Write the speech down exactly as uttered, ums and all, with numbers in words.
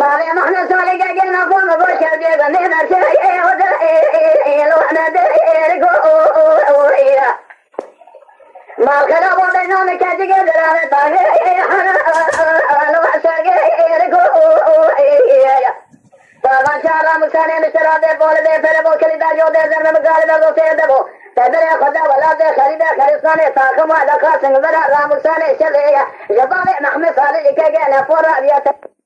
Malê Mehmet Salih Gegê nexwe mi bo şevdê gundê Merşê ê o de ê lo ne de ê go. Mal xera bo beyna mi kecigê dirave tagê hana lo sergê go. Bavan çara musanê mi şerabê bol bê pere bo kilî da yo de zerme mi galibê bo sê de bo. Te berê xwe da welatê xerîbê xeristanê taxim wa da xasin vera ra musanê şevê ya. Ji bavê Mehmet Salih Gegê ne pora viya te.